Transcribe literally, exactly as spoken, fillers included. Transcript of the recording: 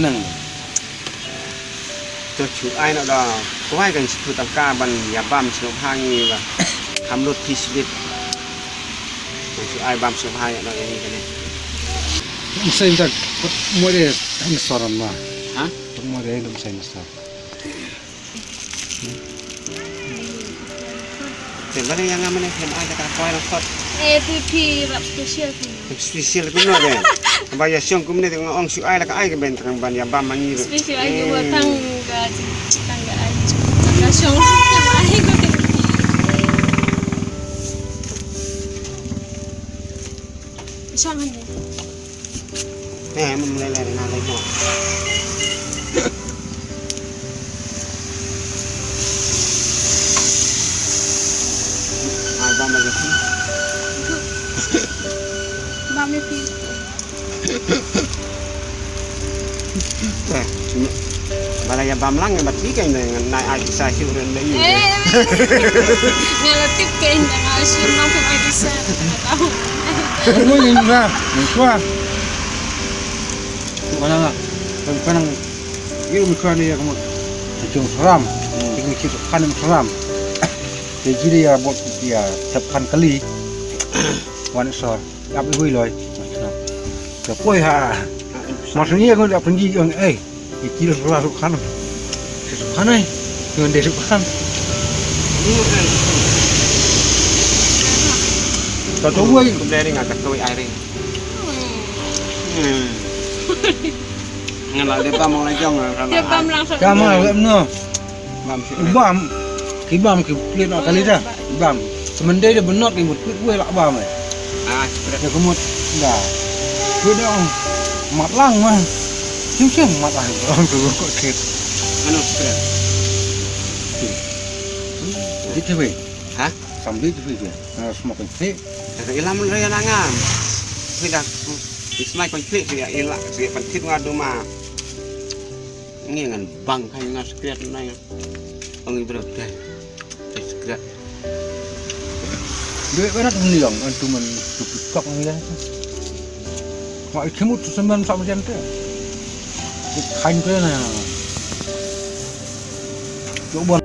Nang. To shu ai noh da. Kwai kan shu tang ka ban ïa bam shu ha ngi ba. Kham lut phi slit. To shu ai bam shu ha ïa noh ïa ngi kane. Dum sai tak. Mo de han soran ma. Ha? Mo de dum sai na sa. Te bale ïa nga mane phi ai da ka kwai lang khot. Eh, phi phi rap special phi. Special kumno de. Ba ïa shong kumne de nga ong shu ai la ka ai ka ben tang ban ïa bam ma ngi. Special ai ka ba tang ka tang ka ai. Tang ka shong ai ka. Shong han de. Eh, mun mulai lari ngalai mo. Ai bam lagi sih. Bam ni pi. Eh, cuma bala ïa bam lang ïa bat pi kan nai ai pisa sih udah nai. Eh. Nga la tip ka inda nga shu nang phi ai pisa. Nga tahu. Kamu ni nga, ni tua. Mana nga? Kan kan nang yu mi kra ni ya kamu. Jong seram. Ini kita kan seram. Jadi dia buat dia tepan kali. Wan sor. Ap ibu loi. Ka poi ha. Mas ni aku dah pergi yang eh. Iki dah sebelah Subhan. Subhan ai. Dengan dia Subhan. Kata gue. Kemudian ni ngak kata ai ring. Hmm. Ngala dia bam lajong. Dia bam langsung. Kamu lah no. Bam sih. Bam. Ki bam ki plit na kali dah. Bam. Semendai dia benot ki mut plit gue lah bam eh. Ah, spread. Dia kemut dah. Gue dah mat lang mah. Sim sim mat lang. Orang tu kok kit. Anu spread. Di tu weh. Hah? Sambil tu weh. Nah, semua kecil. Ilam raya nangan. Tidak. Ismai kecil dia ilah dia penting ngadu mah. Ngi ngan bang kai nga sekret na nga. Ong i bro dai. Dai sekret. Dai bana tu ni long antu man tu pikok ngi ya. Wa i kemut tu semen sa majan te. Ku khan te na. Coba